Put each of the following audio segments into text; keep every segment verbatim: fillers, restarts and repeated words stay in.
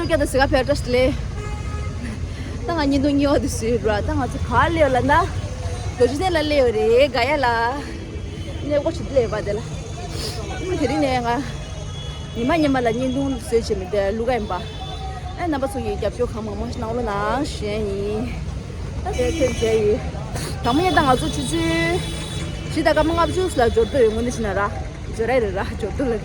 ཀྱ་ད་སི་ག་ཕེར་ཏྲས་ལེ། ད་ང་ཉིན་དུ་ཉི་འོ་དུ་སུ་ར་ད་ང་ཚོ་ག་ལེ་ལ་ན། དོ་ཅི་ནེ་ལ་ལེ་རེ་ག་ཡ་ལ། ནེ་གོ་ཆུ་ལེ་བ་དེ་ལ། དེ་རིང་ནས་ང་། ཉི་མ་ཉི་མ་ལ་བརྙན་ཐུང་བཟོས་བྱས་མི་འདུག་ལུག་ག་ཡིན་པ། ཨ་རྣམ་པ་ཚོ་ཡི་རྒྱབ་སྐྱོར་གང་མང་མང་ཞིག་གནང་རོགས་གནང་ཞུ་ཡ་ཡིན། ད་དེ་ཐོན་བྱས་ཡིན། དང་པོ་ཉིད་ད་ང་ཚོ་ཆུ་ཚོད་བཞི་དང་སྐར་མ་ལྔ་བཅུ་ལ་འབྱོར་འདོད་ཡོད་དངོས་གནས་བྱས་ན་ར། འབྱོར་ར་རེད་ར་འབྱོར་འདོད་ལ།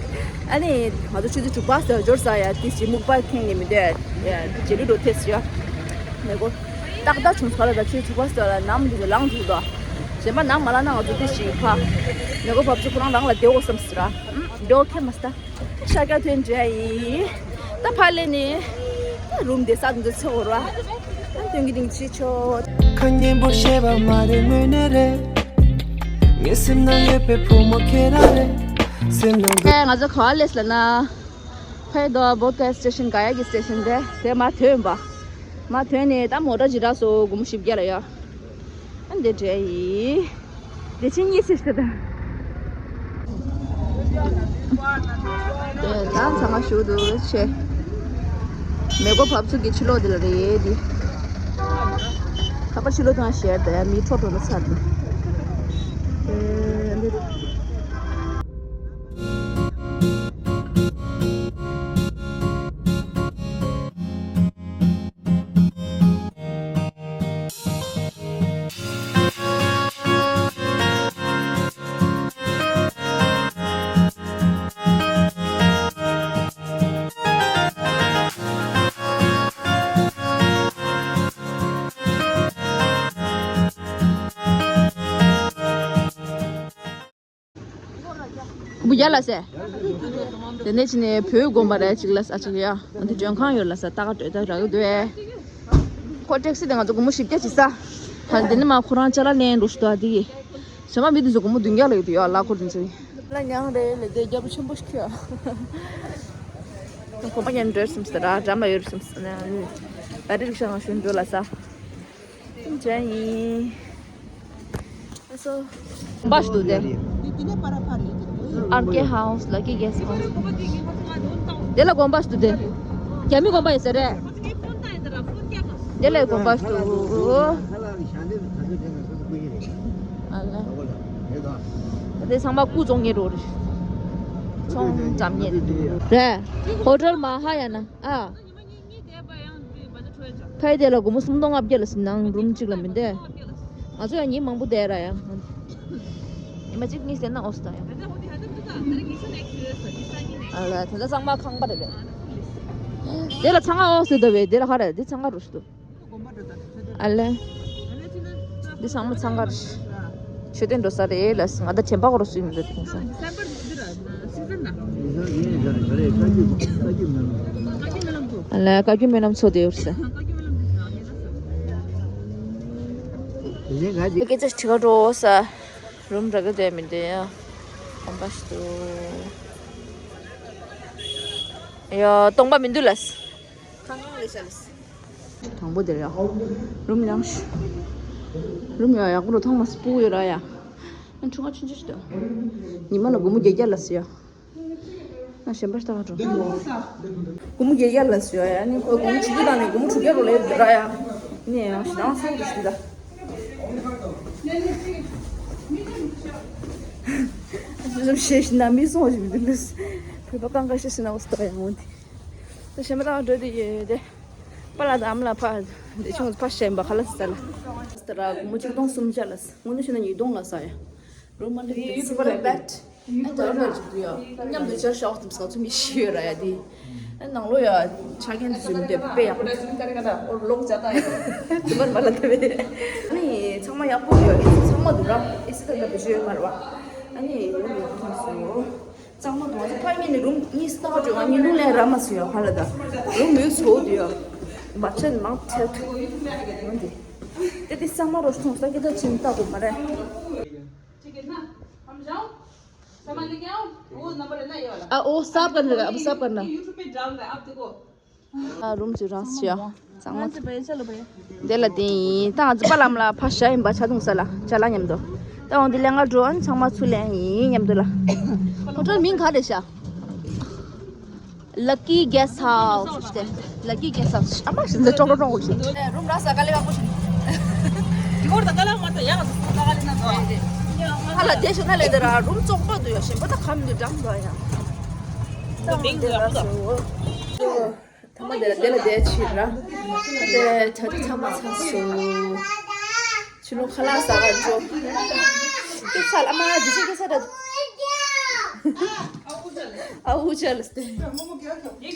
ཨ་ནི་ང་ཚོ་ཆུ་ཚོད་དྲུག་པ་ལ་འབྱོར་ས་ཡ་དེ་ཅི་སྨུག་པ་ཁེངས་ནས་མི་འདོད་ཡ། རྗེས་ལུས་འགྲོ་ཐེབས་ཡ། མེ་གོ། ཏག་ཏག་བྱུང་ཚར་ལ་ད་ཆུ་ཚོད་དྲུག་པ་ལ་ནམ་དུ་ལངས་འགྲོ་དོ། གཞན་པ་ནམ་མ་ལངས་ན་ང་ཚོ་དེ་ཞིག་ཕ། མེ་གོ་བབས་ཚོ་ཁོ་རང་རང་ལ་བདེ་བོ་བསམ་སི་ར། འགྲོ་ཁེ་མ་སྟ། ཤ་ཀ་ཐོན་འདྲ་ཡིན། ད་ཕ་ལེ་ནི། ད་རུམ་དེ་ས་དུ་འདི་ཚེ་འོར་བ། ད་དོན་གྱི་རིང་ཆི་ཆོ། ཁ་སྙན་པོ་བཤད་པ་མ་རེད་དངོས་གནས་རེད། ངའི་སེམས་ནང་ཡོད་པའི་བུ་མོ་ཁྱེད་རང་རེད། སེམས་ནང་དུ། ཨེ་ང་ཚོ་ག་བ་ལེས་ལ་ན། ཕའི་དོ་བོད་ཀ་སི་ཊེ་ཤན་ག་ཡ་གི་སི་ཊེ་ཤན་དེ་དེ་མ་ཐོན་པ། མ་ཐོན་ནས་ད་མོ་ཊ་ཇི་འདྲ་སོ་སྒོར་མོ་བཞི་བརྒྱ་ལ་ཡོད། ཨ་འདི་འདྲ་ཡིན། འདི་ཕྱི་གཉིས་སུ་ཞིག་དང་། དེ་ད་ཚང་མ་ཞུ་འདུག་ཆེ། མེ་གོ་བབས་ཚུགས་ཀྱི་ཕྱི་ལོགས་འདི་ལ་རེད་འདི། ཁ་པར་ཕྱི་ལོགས་དང་ཤེར་དེ་མི་འཕྲོ་འགྲོ་ན་ཚར་འདུག་དེ་འདི། བུ་རྒྱ་ལ་སེ། དེ་ནས་ཕྱིན་ནས་བོད་དགོན་པ་རེད་ཅིག་ལ་ས་ཅིག་ཡ། འདི་མགྲོན་ཁང་ཡོད་ལ་ས་ཏག་ཏག་ཏག་རག་གི་འདུག་ཨེ། ཁོ་ཊེག་སི་དེ་ང་ཚོ་སྒོར་མོ་བཞི་བརྒྱ་ཅིག་ས། ད་འདི་ནས་མ་ཁོ་རང་ཅ་ལག་ལེན་འགྲོ་ཤི་འདུག་ཨ་དེ་གི། ཟ་མ་མི་དེ་ཚོ་སྒོར་མོ་བདུན་བརྒྱ་ལ་ཡོད་དུ་ཡ་ལ་ཁོ་དེ་ཚོ་ཡི། ལ་ཉང་རེད་ལ་དེ་རྒྱབ་ཆེན་པོ་ཞིག་ཁྱོད། གོམ་པ་ཉན་འགྲོ་སམ་སི་ར་འགྲམ་ལ་ཡོད་སམ་སི་ན། ད་རེ་རིག་ཤ་ང་ཞུན་འགྲོ་ལ་ས། ཅན་ཡིན། ཨ་སོ། དགོན་པ་ཞིག་འདུག་དེ། ཨར་ཀེ་ཧའུ་སི་ལ་ཀི་གེ་སི་ཧའུ་སི། དེ་ལ་དགོན་པ་ཞིག་འདུག་དེ། རྒྱ་མི་དགོན་པ་ཡིན་ས་རེད། དེ་ལ་དགོན་པ་ཞིག་འདུག་ཨ་ལ། དེ་ཚང་མ་སྐུ་བཙོང་ཉེ་འགྲོ་རེད། ཚོང་ཙམ་ཉེ་རེད། ཧོ་ཊེལ་མ་ཧ་ཡ་ན་ཨ། ཕའི་དེ་ལ་སྒོར་མོ་སུམ་སྟོང་ལྔ་བརྒྱ་ལ་སིམ་ནང་རུམ་གཅིག་ལ་མི་འདོད། ང་ཚོ་ཡང་ཉིན་མང་པོ་བསྡད་ར་ཡང་། ཉི་མ་གཅིག་གཉིས་བསྡད་ན་ཨོ་སི་ད་ཡང་། ཨ་ལ་དེ་འདྲ་ཚང་མ་ཁང་པ་རེད་པས། དེ་ལ་ཚང་མ་ཨོ་སི་ད་བས་དེ་ལ་ཧ་ར་དེ་ཚང་མ་རུ་སྟོ། ཨ་ལེ། འདི་ཚང་མ་ཚང་གར། མཆོད་རྟེན་འགྲོ་ས་རེད་ལ་ང་ད་དྲན་པ་གོ་རོ་སུ་ཡིན་འདོད་དེ་ས། ཨ་ལེ་བཀའ་བརྒྱུད་སྨོན་ལམ་ཚོ་དེ་ཡོད་ས། སྐད་ཆ་དྲི་ག་འགྲོ་ས། རུམ་ར་ག་དེ་མི་འདུག་ཡ། གོམ་པ་ཞིག་འདུག་ཡ་སྟོང་པ་མི་འདུག་ལ། ཁང་ཁང་ལས་བྱ་ལས། དང་པོ་དེར་ཡ། རུམ་ཡང་ཤི། རུམ་ཡ་ཡག་པོ་རུ་ཐང་མ་སྤུ་ཡོད་ར་ཡ། ཨ་ཁྲུང་ཁ་ཆུང་ཆུང་ཞིག་འདུག་ཉི་མ་ལ་སྒོར་མོ་བརྒྱད་བརྒྱ་ལ་ཟེར་ཡ། ང་གཞན་པ་ལྟ་ག་འགྲོ། སྒོར་མོ་བརྒྱད་བརྒྱ་ལ་ཟེར་ཡ་ནི་ཁོ་སྒོར་མོ་ཆུ་ཚོད་དང་ནི་སྒོར་མོ་དྲུག་བརྒྱ་རུ་ལས་འདུག་ར་ཡ། ནི་ཡང་ཞི་དང་སང་གི་ཞིག་འདུག་ཨ་ཅེ་ཤེས་ཤི་ན་མི་སོང་ཞིག་མི་འདུག་ལུས། བོད་པ་གང་ག་ཤེས་ཤི་ན་འོ་སྟོ་ཡ་འོན་ཏེ། ད་གཞན་པ་ལྟ་ག་འགྲོ་དེ་ཡོད་དེ། པ་ལགས་དང་ཨ་མ་ལགས་ཕ། དེ་ཆུང་ཕ་ཞན་པ་ཁ་ལག་ཟ་ལ། ཟ་ར་སྒོར་མོ་གཅིག་སྟོང་སུམ་བརྒྱ་ལ། དངོས་གནས་བཤད་ན་ཉིས་སྟོང་ལ་ཟ་ཡ། རུམ་མ་འདི་སིང་གལ་བེད། ཨ་ད་རུམ་མ་གཅིག་འདུག་ཡ། མཉམ་དུ་ཆར་ཤོག་དུ་ང་ཚོ་མི་ཤི་ཡོད་ར་ཡ་དེ། ཨ་ནང་ལོ་ཡ་ཆ་རྐྱེན་དེ་ཚོ་མི་འདོད་དཔེ་ཡག་པོ། ལོག་ཇ་ད་ཡ། དུ་མར་མ་ལ་ད་བེད། ཨ་ནི་ཚང་མ་ཡག་པོ་ཡོད། ཨེ་སི་ཚང་མ་འདུག་ར། ཨེ་སི་ད་ལ་བེད་ཤོད་ཡོད་མ་རེད་བ། ཨ་ནི་ཡོད་མི་ཡག་པོ་ཐོན་སོང་། གཙང་མ་དུང་ཚོ་ཕ་གཉིས་ནས་རུམ་གཉིས་སྟག་བཅོས་ང་གཉིས་ལུང་ལས་ར་མ་སུ་ཡ་ཧ་ལ་ད། རུམ་མིའུ་ཚོ་དུ་ཡ། མ་ཆེན་མང་ཐལ་ཐུ། འོན་ཏེ། དེ་དེ་གཙང་མ་རོ་སྟོང་ས་ཀི་ད་ཆིན་ཏ་གོ་མ་རེད། ཨ་ཨོ་སབ་ག་ན་རེད། ཨ་སབ་ག་ན། ཨ་རུམ་ཚོ་རང་སུ་ཡ། གཙང་མ། དེ་ལ་དེ་ཡིན་ད་ང་ཚོ་པ་ལམ་ལ་ཕ་ཤ་ཡིན་པ་ཆ་དུང་ས་ལ་ཅ་ལག་མཉམ་དུ། ད་འོང་དེ་ལས་ང་འགྲོ་ཨན་ཚང་མ་ཚུར་ལེན་ཡིན་མཉམ་དུ་ལ། ཧོ་ཊེལ་མིང་ག་རེ་ཤ། Lucky Guest House ཟེར་ཏེ། Lucky Guest House ཨ་མ་ཞིག་འཛེ་ཅོག་ཅོག་ཅོག་ཞིག་རུམ་ར་ས་ག་ལེ་བ་ཀོ་ཞིག་དེ་གོར་ད་ག་ལ་མ་ད་ཡང་ས་ག་ལེ་ན་ཚོ་ཧ་ལ་དེ་ཤོད་ན་ལེ་དེ་ར་རུམ་ཙོག་པ་འདུག་ཡ་ཞིམ་པོ་ད་ཁམ་འདུག་འགྲམ་འདུག་ཡ། ད་མ་དེ་ལ་དེ་ལ་དེ་ཕྱིར་ར་དེ་ད་དེ་ཚང་མ་ཚང་སོང་། ཕྱི་ལོགས་ཁ་ལག་ཟ་གར་འགྲོ། སྐྱེ་ས་ལ་མ་འདི་ཚོ་སྐྱེ་ས་ད། ཨ་འུ་ཅག་ལ་སྟེ། ཡང་ཕྱི་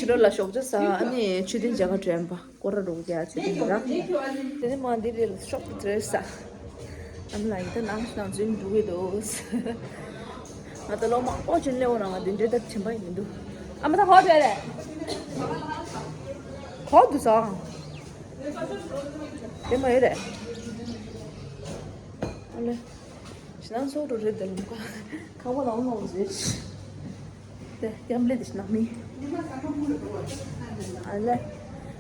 ལོགས་ལ་ཞོགས་ཇ་ཟ་ཨ་ནི་མཆོད་རྟེན་མཇལ་ཁ་འགྲོ་ཡིན་པ་སྐོར་ར་འགྲོ་གི་ཡ་མཆོད་རྟེན་ར། དེ་ནས་མ་འདི་རེད་ལ་ཤོག་བུ་དྲེ་ཟ། ཨ་མ་ལ་ཡིན་ད་ནང་ནང་འཛུལ་འགྲོ་གི་འདུག་ང་ད་ལོ་མང་པོ་ཅིག་སླེབས་འོང་ན་ང་འདི་འདྲའི་ད་བྱེད་པ་ཡིན་མི་འདུག་ཨ་མ་ད་ཧོ་དྲེ་རེད། ཧོ་འདུག་ཟ། དེ་མ་ཡོད་རེད། ཨ་ལེ། ཞེ་སྡང་ཚོགས་འགྲོ་རེད་དེ་ལུང་ཁ་ཁང་པ་ནང་ལོག་ཟེར། དེ་སྐྱབས་ལེ་དེ་ནང་མི། ཨ་ལེ།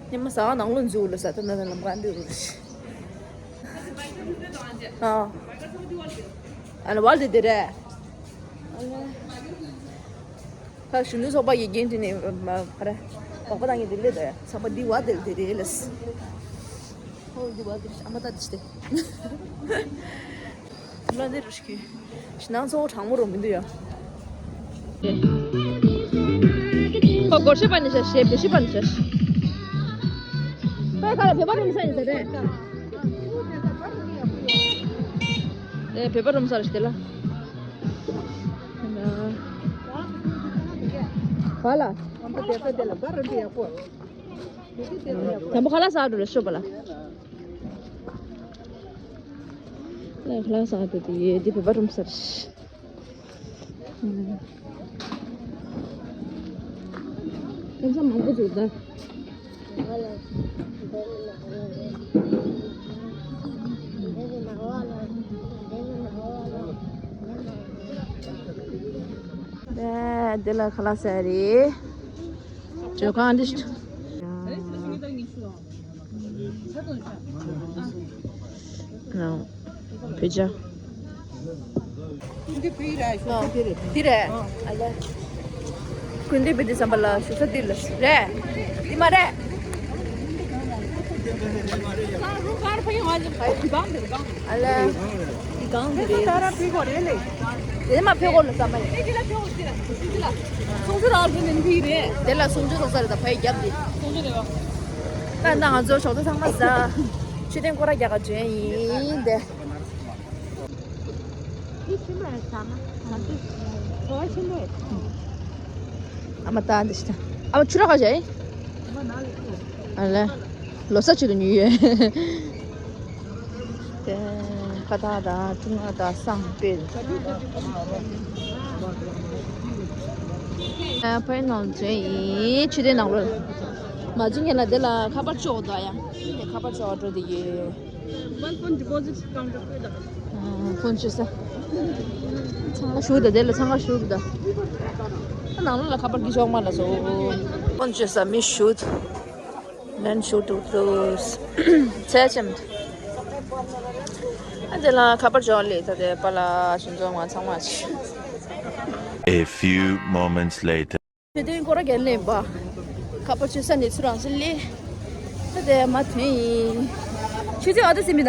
ཉི་མ་ཟ་ནང་ལོག་འཛུལ་ལ་ས་ད་ན་ད་ལམ་ཁ་འདི་རུ་རེད། ཨ། ཨ་ལེ་ཝལ་དེ་དེ་རེད། ཨ་ལེ། ཁ་གཞོན་ནུ་ཚོགས་པ་ཡི་འགན་དེ་ནས་མ་ག་རེ། དོགས་པ་བཏང་གི་འདི་ལས་དོ་ཡ་ཚང་མ་འདི་བ་དེ་དེ་རེད་ལས། ཧོ་འདི་བ་དེ་ཨ་མ་ད་དེ་ཤི་དེ། ལ་འདི་རུ་ཤི་ཁྱོད་ཞེ་སྡང་ཚོགས་གྲང་མོ་རུ་མི་འདུག་ཡ། ཁོ་སྒོར་ཤི་པ་ནི་ཤ་ཤེ་བེ་ཤི་པ་ནི་ཤ་ཤེ། ཁོ་ཁ་ལ་བེ་པ་རུ་མི་ས་ཡིན་ས་རེད། ཨེ་བེ་པ་རུ་མི་ས་རེད་ཤི་དེ་ལ། ག་ལ། དམ་པ་ཁ་ལག་ཟ་འགྲོ་ལ་ཤོད་པ་ལ། ཁ་ལག་ཟ་འགྲོ་དེ་ཡེ་འདི་བོད་པ་རུམ་སར། ཁམས་མང་པོ་འདུག་ད། ཨེ་འདི་ལ་ཁ་ལག་ཟ་རེད། ཇོ་ཁང་འདི་ཞིག་བོད་ཇ། འདི་རེད། ཨ་ལ། ཀུན་དེ་བི་དི་སམ་པ་ལ་ཞུ་ས་འདི་ལ་རེད། འདི་མ་རེད། ཨ་ལ། འདི་གང་འདི་རེད། དེ་མ་ཕེ་གོ་ལ་ས་མ་རེད། དེ་ལ་སུང་ཆུ་རག་ལུ་ནན་ཕི་རེད། དེ་ལ་སུང་ཆུ་རོགས་ས་རེད་ད་ཕའི་རྒྱབ་དེ། སུང་ཆུ་རེད་བ། ད་ན་ང་ཚོ་ཞོགས་ཇ་ཚང་མ་ཟ། མཆོད་རྟེན་སྐོར་ར་རྒྱག་ག་འབྱོན་ཡིན་དེ། འདི་ཆེན་པོ་རེད་ཟ་མ། ང་ཚོ་གྲོ་བ་ཆེན་པོ་རེད། ཨ་མ་ད་འདི་ཤི་ད། ཨ་མ་ཆུ་ར་ག་བྱས། ཨ་ལེ། ལོ་ས་ཆུ་དུ་ཉུལ་ཡོད། དེ་ཁ་བཏགས་དང་ཀྲུང་ཨ་དང་སང་སྤེལ། ཕའི་ནང་འཛུལ་ཡིན་ཆུ་དེ་ནང་ལོ། མ་འཛུལ་ཉེ་ལ་དེ་ལ་ཁ་པར་ཅོག་དང་ཡང་དེ་ཁ་པར་ཅོག་འགྲོ་དེ་ཡོད། One phone deposit counter ཕུད་ད། ཕོན་ཆེ་ས། ཚང་མ་ཞུ་ད་དེ་ལ་ཚང་མ་ཞུ་ད། ནང་ལོ་ལ་ཁ་པར་གི་ཅོག་མ་ལ་སོ། ཕོན་ཆེ་ས་མི་ཞུ་ད། ལན་ཞུ་ཏུ་ཏུ། ཚད་ཅམ། ཨ་དེ་ལ་ཁ་པར་ཅོག་ལས་ད་དེ་པ་ལ་ཞུ་ཚོགས་མ་ཚང་མ་ཆེ། A few moments later. ཆོས་དོན་སྐོར་ར་རྒྱན་ལེན་པ། ཁ་པར་ཆོས་ས་ནས་ཚུར་རང་སེ་ལེ། ད་དེ་མ་ཐོན་ཡིན། ཆུ་ཚོད་ཨ་ད་སེ་མི་ད།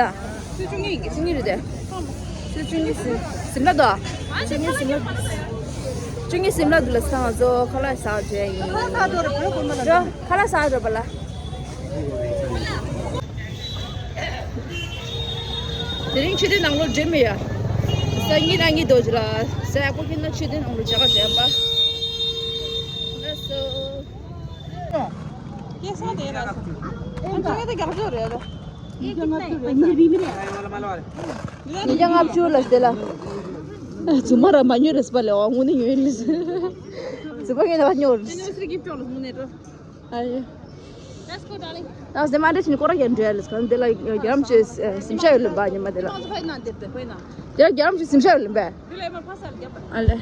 ཆུ་ཆུ་ངེས་ཀྱི་ཆུ་ངེས་རེད་དེ། ཆུ་ཆུ་ངེས་སེ། སིམ་ལ་དོ། ཆུ་ངེས་སིམ་ལ། ཆུ་ངེས་སིམ་ལ་དུ་ལ་སང་ཚོ་ཁ་ལག་ཟ་བྱས་ཡིན། ཁ་ལག་ཟ་འགྲོ་བ་ལ། དེ་རིང་ཆུ་དེ་ནང་ལོ་འདྲེ་མི་ཡ། ས་གཉིས་ན་གཉིས་དོ་ཅི་ལ། ས་ཡག་པོ་ཁྱེར་ན་ཆུ་དེ་ནང་ལོ་ཇ་ག་བཞེས་པ། ལགས་སོ། སྐྱེ་ས་དེ་ལ་སོ། ཨ་ད་རྒྱག་ཆོག་རེད། ཉིས་བརྒྱ་ལྔ་བཅུ་ལ་དེ་ལ། རྫུན་མ་ར་མ་ཉོས་རེད་པ་ལས་འོ་དངོས་གནས་ཉོས་ལས། རྫུན་མ་ངས་ལ་བ་ཉོ་རེད། Anniversary gift ཨ་ཡེ། Let's go, darling. ཨ་ཟེ་མ་འདྲ་ཆིན་སྐོར་ར་ཡན་འདྲ་ལས་ཁང་དེ་ལ་རྒྱ་རམ་ཆེ་སིམ་ཤ་ཡོད་ལ་བ་ཉི་མ་དེ་ལ། ཁོང་ཚོ་ཕ་ཡིན་ན་འདིར་དེ་ཕ་ཡིན་ན། དེ་ལ་རྒྱ་རམ་ཆེ་སིམ་ཤ་ཡོད་ལ་བ། དེ་ལ་ཡ་མ་ཕ་སར་རྒྱབ་པ། ཨ་ལེ།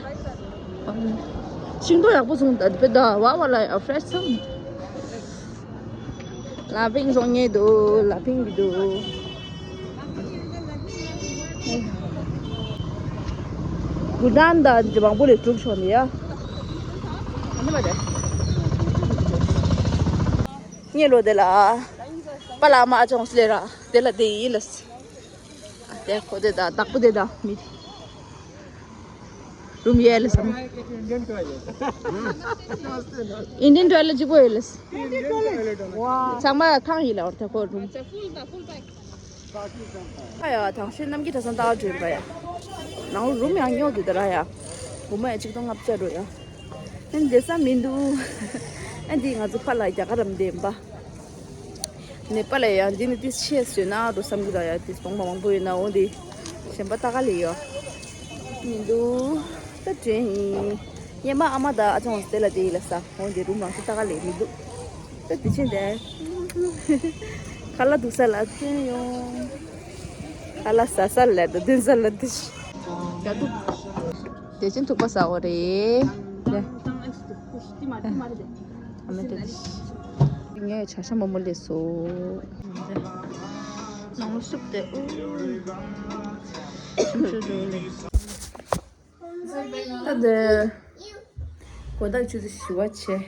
ཤིང་ཏོག་ཡག་པོ་སོང་ད་དེ་ད་བ་བ་ལ་ཡ་ཕྲེཤ་སོང་། ལ་ཕིང་བཟོ་ངེས་འདུག་ལ་ཕིང་གི་འདུག་བུ་ཏན་ད་དེ་མང་པོ་ལས་གྲུབ་ཆོག་ནི་ཡ། ཉེ་ལོ་དེ་ལ་པ་ལ་མ་ཅོང་སླེ་ར་དེ་ལ་དེ་ཡིན་ལ། དེ་ཁོ་དེ་ད་བདག་པོ་དེ་ད་མི་རུམ་ཡལ་སམ། Indian toilet གཅིག་པོ་ཡལ་སམ། ཚང་མ་ཁང་ཡིན་ལ་འོར་ཐ་ཁོ་རུམ། ཨ་ཡ་དང་ཤོས་རྣམ་རྒྱལ་གྲྭ་ཚང་ལྟ་བ་བྲོས་པ་ཡ། ནང་རུམ་ཡང་ཉོ་དུས་ད་ར་ཡ། སྒོར་མོ་ཡ་གཅིག་སྟོང་ལྔ་བརྒྱ་འགྲོ་ཡ། ཨན་དེ་ས་མི་འདུག་ཨན་དེ་ང་ཚོ་ཕ་ལ་རྒྱ་གར་རམ་བདེན་པ། ནེ་པ་ལ་ཡང་འདི་ནི་ཏིས་ཆེ་སོས་ན་འགྲོ་བསམ་གི་ད་ཡ་ཏིས་སྟོང་པ་མང་པོ་ཡོད་ན་འོ་འདི་གཞན་པ་ལྟ་ག་ལེ་ཡོ། མི་འདུག་ད་དྲན་ཡིན། ཉེ་མ་ཨ་མ་ད་ཨ་ཅོང་དེ་ལ་དེ་ཡི་ལ་ས་འོ་འདི་རུམ་རང་སུ་ལྟ་ག་ལེ་མི་འདུག་ད་དེ་ཕྱིན་དེ། ཁ་ལག་འདུག་ས་ལ་ཐོན་ཡོང་། ཁ་ལག་ཟ་ས་ལ་ད་འདུག་ས་ལ་འདུག་ད་འདུག་དེ་ཕྱིན་ཐུག་པ་ཟ་འོ་རེད། ཨ་མེ་ཏི་ངས་བྱ་ཤ་མོ་མོ་ལས་སོ། ནང་སུབ་དེ། ད་དེ། གོ་ད་ཆུ་ཚོད་བཞི་པ་བྱས།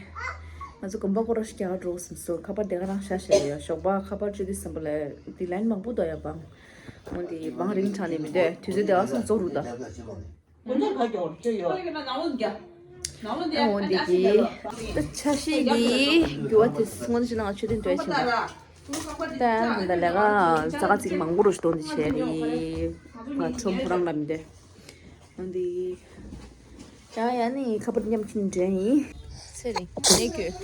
ང་ཚོ་དགོན་པ་སྐོར་ར་ཞིག་རྒྱག་འགྲོ་བསམ་སོ་ཁ་པར་དེ་ག་རང་ཤ་ཤ་ཡོད་ཞོགས་པ་ཁ་པར་ཆུ་དུས་བསམ་པ་ལ་དེ་ལན་མང་པོ་འདུག་ཡ་བང་། འོན་ཏེ་བང་རིང་དྲགས་ནས་མི་འདོད་དུས་ཚོད་དེ་བ་སོང་རྩོག་རུ་ད། འོ་འདི་གི། ད་ཆ་ཤས་ཀྱི་རྒྱུ་བ་དེ་སྔོན་ཕྱི་ནང་ཆོས་ལྡན་འདྲ་ཞིག་ད། ད་ད་ལས་ཀ་ས་ཀ་ཚིག་མང་པོ་རུ་ཞིག་གཏོང་འདི་བྱས་རེད། ང་ཁྲོམ་ཁོ་རང་ལ་མི་འདོད། འོ་འདི། ཡང་ཡང་ནི་ཁ་པར་མཉམ་ཁྱིམ་འདྲ་ཡིན། ཚེ་རིང་ནས་གྱོད།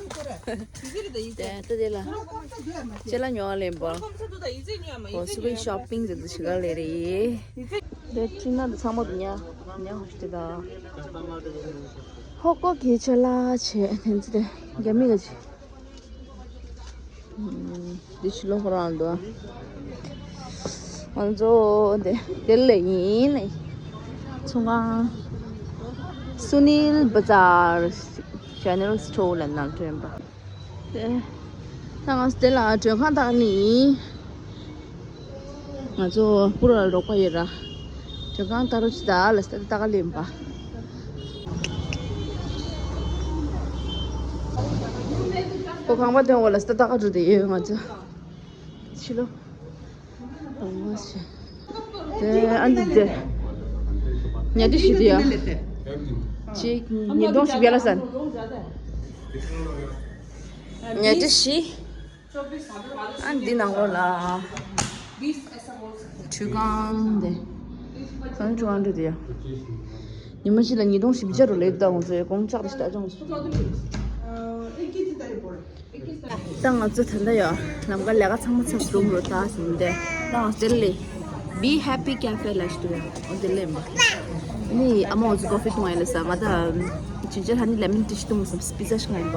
ད་ལྟ་དེ་ལ། ཅེ་ལ་ཉོ་བ་ལེན་པ། ཨོ་སུ་པིང་ཤོ་པིང་དེ་ཚོ་བྱེད་ག་ལེ་རེད། དེ་ཁྲིད་ན་འདི་ཚང་མ་དུ་ཉ་ཉ་ཧོ་ཤི་ད། ཧོ་ཀོ་གི་ཆ་ལ་ཆེ་དེ་ཚོ་དེ་རྒྱ་མི་ག་ཆེ། འདི་ཕྱི་ལོགས་ཁོ་རང་འདུག་ང་ཚོ་དེ་དེ་ལས་ཡིན་ནས། ཚོང་ཁང་། སུ་ནིལ་བ་ཛར་ཇེ་ནེ་རལ་སི་ཊོར་ལ་ནང་ཐོན་པ། དེ། ད་ང་ཚོ་དེ་ལ་མགྲོན་ཁང་དག་ནི་ཡིན། ང་ཚོ་པུ་ར་ལ་རོགས་པ་ཡོད་ར། མགྲོན་ཁང་ལྟ་རོགས་ཅི་ད་ལ་སྟ་ལྟ་ག་ལེན་པ། ཁོ་ཁང་པ་དོན་འོག་ལ་སྟ་ལྟ་ག་འགྲོ་དེ་ཡོད་ང་ཚོ། ཕྱི་ལོ། ཨོ་ཤེ། དེ་ཨ་འདི་དེ། ཉལ་ཁྲི་བཞི་དེ་ཡ། གཅིག་ཉིས་སྟོང་བཞི་བརྒྱ་ལ་ཟན། ཉལ་ཁྲི་བཞི། ཨ་འདི་ནང་ལོགས་ལ། ཁྲུས་ཁང་དེ། གང་ཁྲུས་ཁང་འདྲ་དེ་ཡ། ཉི་མ་གཅིག་ལ་ཉིས་སྟོང་བཞི་བརྒྱ་རུ་ལེབ་ད་འོང་ཚེ་དགོང་ལྕགས་དེ་ཞིག་ད་ཅོང་སོ། ད་ང་ཚོ་ད་ལྟ་ཡོད་ལམ་ཀ་ལས་ཀ་ཚང་མ་ཚར་རུམ་རུ་ད་སོང་སྟེ་ད་ང་ཚོ་དེ་ལས་Be Happy Cafe ལ་ཞིག་ཏུ་ཡོད་འོ་དེ་ལས་མ་ནི་ཨ་མ་འོ་ཚོ་ཀོ་ཧྥི་བཏུང་ཡ་ལ་ས་ང་ད་ཇིན་ཇར་ཧ་ནི་ལེ་མོན་ཊི་ཞིག་བཏུང་སམ་པི་ཛ་ཞིག་ང་ཡིན་པ།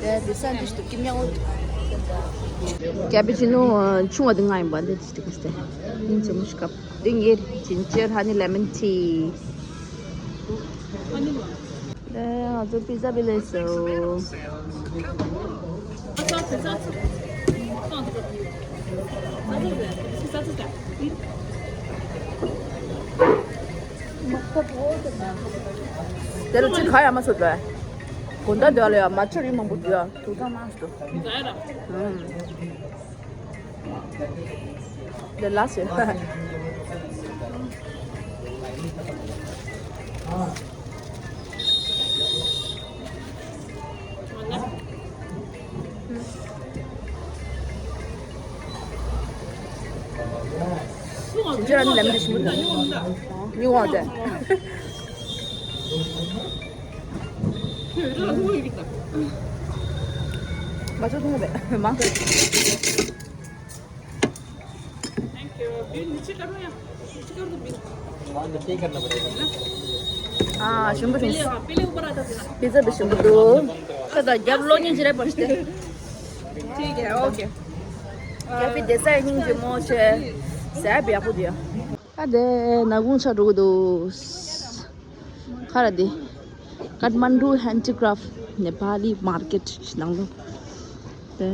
དེ་དེ་ས་འདི་ཞིག་ཏུ་ཀིམ་ཡང་འོ་ཀེ་པི་ཅི་ནོ་ཆུང་བ་དེ་ང་ཡིན་པ་འདི་ཞིག་ཏུ་ཀ་སྟེ་ཡིན་ཚོ་མུ་ཤི་ཀབ་འདི་ངེར་ཇིན་ཇར་ཧ་ནི་ལེ་མོན་ཊི། ང་ཚོ་པི་ཛ་བི་ལས་སོ། དེ་ལ་ཅི་ག་ཡ་མ་སོ་དོ། དགོང་དག་དེ་ལ་ཡ་མ་ཆུ་རིགས་མང་པོ་དུ་ཡ་དུ་ཐང་མ་སོ། The last year. Jujur lemon dish muda. You want that? Macam tu mbe, mangsa. Thank you. Bill niche karo ya. Niche karo to bill. हाँ, शंभू। पहले, हाँ, पहले ऊपर आता था ना। पिज़्ज़ा भी शंभू दो। कदा जब लो नहीं जरा पहुंचते। ठीक है, ओके। क्या फिर जैसा है नहीं जो मोच है, सह भी आपको दिया। अरे, नगुन सा रुक दो। ཁ་ར་དེ། Kathmandu Handicraft Nepali Market ནང་ལོ། དེ།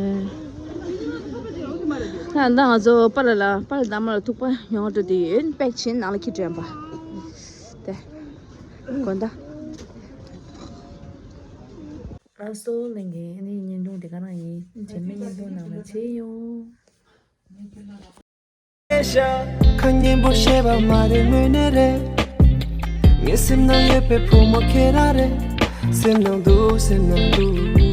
ད་ང་ཚོ་པ་ལ་ལ་པ་ལ་ད་མ་ལ་ཐུག་པ་ཡོང་འགྲོ་དེ་ཡིན་པེག་ཆེན་ནང་ལ་ཁྱི་དྲན་པ། དེ། དགོན་ད། སོ་ལེན་གི་ཨ་ནི་བརྙན་ཐུང་དེ་ག་རང་ཡིན། རྗེས་མའི་བརྙན་ཐུང་ནང་ལ་མཇལ་ཡོང་། ཁ་སྙན་པོ་བཤད་པ་མ་རེད་དངོས་གནས་རེད། ངའི་སེམས་ནང་ཡོད་པའི་བུ་མོ་ཁྱེད་རང་རེད། སེམས་ནང་འདུག་སེམས་ནང་འདུག